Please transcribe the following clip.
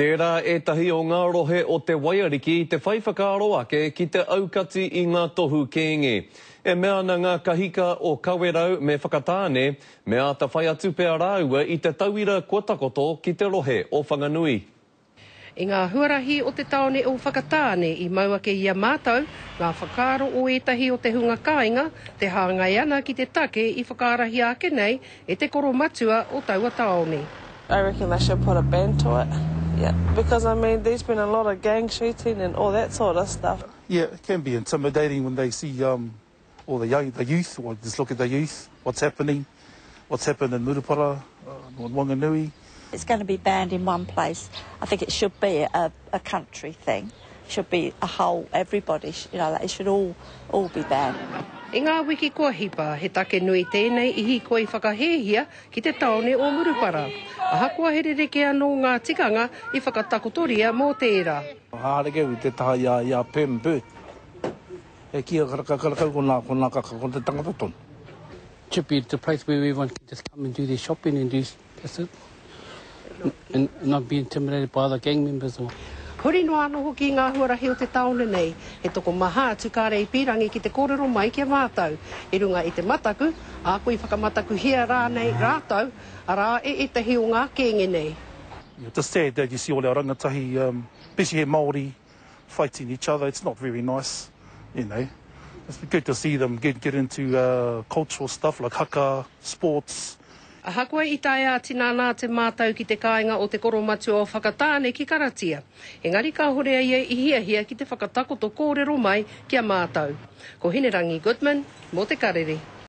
Tērā ētahi o ngā rohe o te Waiariki te whai whakaaro ake ki te aukati i ngā tohu kēnge. E mea ana ngā kahika o Kawerau me Whakatāne, me āta whai atu pea rāua i te tauira kua takoto ki te rohe o Whanganui. I ngā huarahi o te tāone o Whakatāne i mau ake i a mātou ngā whakaaro o ētahi o te hunga kāinga te hāngai ana ki te take i whakaarahia ake nei e te koromatua o taua tāone. I reckon they should put a ban to it, yeah, because I mean there's been a lot of gang shooting and all that sort of stuff. Yeah, it can be intimidating when they see um, all the, young, the youth, or just look at the youth, what's happening, what's happened in Murupara, uh, in Wanganui. It's going to be banned in one place. I think it should be a, a country thing. It should be a whole, everybody, you know, it should all, all be banned. I ngā wiki kua hipa, he take nui tēnei i hīkoi whakahēhia ki te tāone o Murupara. Ahakoa he rerekē anō ngā tikanga i whakatakotoria mō tērā. Haere kau i te taha i a, i a Pem Burt. E kī a karaka karakau ko nā, ko nā kaka, ko te tangata tonu. Should be the place where everyone can just come and do their shopping and do, that's it. And not be intimidated by other gang members or. Huri noa anō hoki i ngā huarahi o te tāone nei, he tokomaha atu kāre i pīrangi ki te kōrero mai ki a mātou, i runga i te mataku, ā, kua i whakamatakuhia rānei rātou, arā, e ētahi o ngā kēnge nei. It's sad that you see all our rangatahi, um, especially here Māori, fighting each other. It's not very nice, you know. It's good to see them get, get into uh, cultural stuff like haka, sports. Ahakoa i tae ā-tinana atu mātou ki te kāinga o te koromatua o Whakatāne ki Karatia, engari kāhore a ia i hiahia ki te whakatakoto kōrero mai ki a mātou. Ko Hinerangi Goodman, mō Te Karere.